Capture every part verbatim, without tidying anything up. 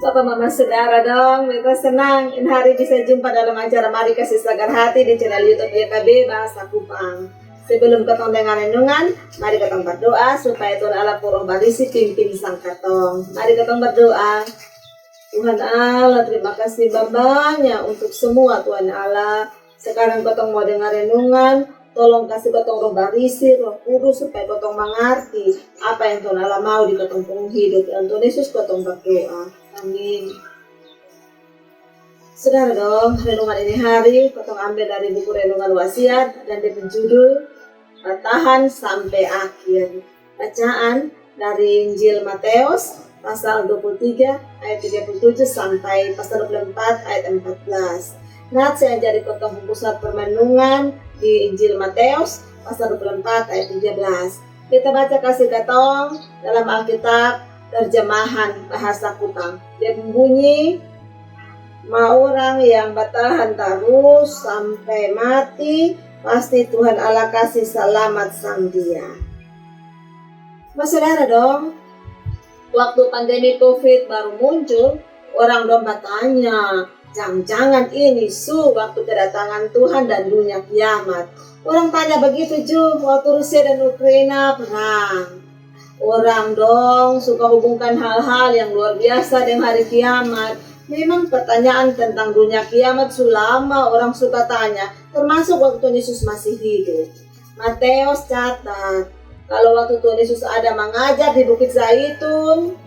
Apa mama saudara dong, beta senang ini hari bisa jumpa dalam acara Mari Kasi Sagar Hati di channel YouTube Y K B Bahasa Kupang. Sebelum katong dengar renungan, mari katong berdoa supaya Tuhan Allah pung Roh Barisi pimpin sang katong. Mari katong berdoa. Tuhan Allah, terima kasih banya untuk semua Tuhan Allah. Sekarang katong mau dengar renungan, tolong kasi katong Roh Barisi, Roh Kudus, supaya katong mangarti apa yang Tuhan Allah mau di katong pung hidup. Dalam Tuhan Yesus katong berdoa. Amin. Saudara dong, renungan ini hari katong ambil dari buku renungan Wasiat dan dia pung judul Bertahan Sampai Akhir. Bacaan dari Injil Matius pasal dua puluh tiga ayat tiga puluh tujuh sampai pasal dua puluh empat ayat empat belas. Nats yang jadi katong pung pusat permenungan di Injil Matius pasal dua puluh empat ayat tiga belas. Kita baca kasi katong dalam Alkitab terjemahan bahasa Kupang. Dia pung bunyi, ma orang yang bertahan terus sampai mati, pasti Tuhan Allah kasi salamat sang dia. Ma saudara dong, waktu pandemi covid baru muncul, orang dong batanya, jangan-jangan ini su waktu kedatangan Tuhan dan dunia kiamat. Orang tanya begitu ju waktu Rusia dan Ukraina perang. Orang dong suka hubungkan hal-hal yang luar biasa dengan hari kiamat. Memang pertanyaan tentang dunia kiamat su lama orang suka tanya, termasuk waktu Tuhan Yesus masih hidup. Matius catat, kalau waktu Tuhan Yesus ada mangajar di Bukit Zaitun,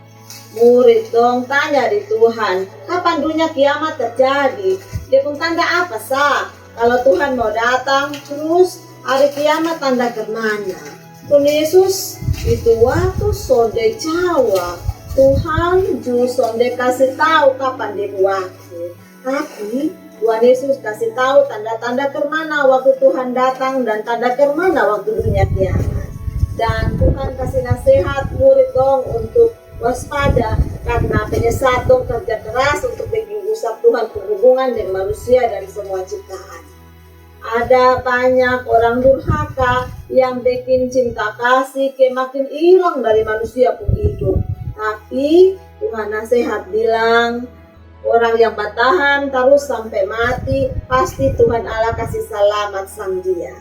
murid dong tanya di Tuhan, kapan dunia kiamat terjadi? Dia pung tanda apa sa? Kalau Tuhan mau datang, terus hari kiamat tanda kemana? Tuhan Yesus itu waktu sonde jawab. Tuhan ju sonde kasi tau kapan dia pung waktu. Tapi Tuhan Yesus kasi tau tanda-tanda kermana waktu Tuhan datang dan tanda kermana waktu dunia kiamat. Dan Tuhan kasi nasehat murid dong untuk waspada karena penyesat dong kerja keras untuk bikin rusak Tuhan pung hubungan dengan manusia dan semua ciptaan. Ada banyak orang durhaka yang bikin cinta kasih ke makin hilang dari manusia pun hidup. Tapi Tuhan nasehat bilang, orang yang bertahan terus sampai mati, pasti Tuhan Allah kasih selamat sang dia.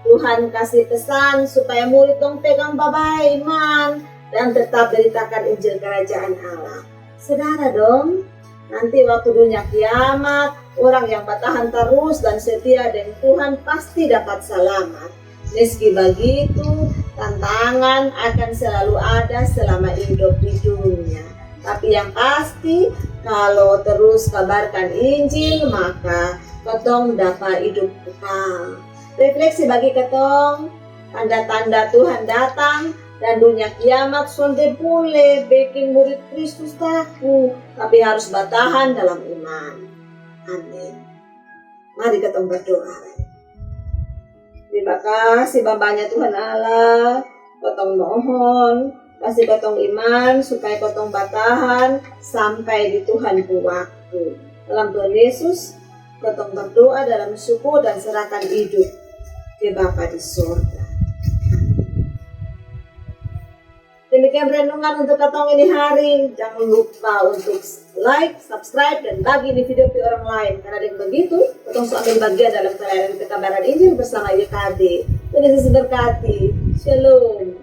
Tuhan kasih pesan supaya murid dong pegang babae iman dan tetap beritakan Injil Kerajaan Allah. Saudara dong, nanti waktu dunia kiamat, orang yang bertahan terus dan setia dengan Tuhan pasti dapat selamat. Meski begitu, tantangan akan selalu ada selama hidup di dunia. Tapi yang pasti, kalau terus kabarkan Injil, maka katong dapat hidup kekal. Refleksi bagi katong, tanda-tanda Tuhan datang dan dunia kiamat sonde bole bikin murid Kristus taku, tapi harus batahan dalam iman. Amin. Mari katong berdoa. Terima kasih bambanya Tuhan Allah, katong mohon kasi katong iman supaya katong batahan sampai di Tuhan pung waktu. Dalam Tuhan Yesus, katong berdoa dalam syukur dan serahkan hidup ke Bapa di sorga. Demikian renungan untuk katong ini hari. Jangan lupa untuk like, subscribe, dan bagi ini video ke orang lain. Karena dengan begitu, katong su ambil bagian dalam pelayanan pekabaran Injil bersama Y K B. Tuhan Yesus berkati. Shalom.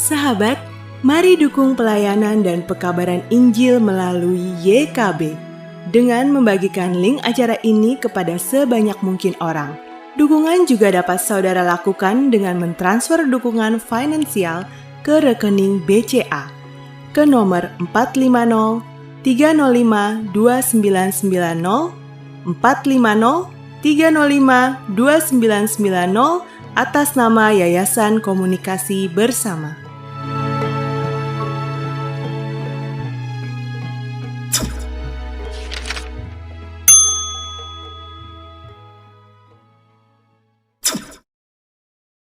Sahabat, mari dukung pelayanan dan pekabaran Injil melalui Y K B dengan membagikan link acara ini kepada sebanyak mungkin orang. Dukungan juga dapat saudara lakukan dengan mentransfer dukungan finansial ke rekening B C A ke nomor empat lima nol tiga nol lima dua sembilan sembilan nol, empat lima nol tiga nol lima dua sembilan sembilan nol, atas nama Yayasan Komunikasi Bersama.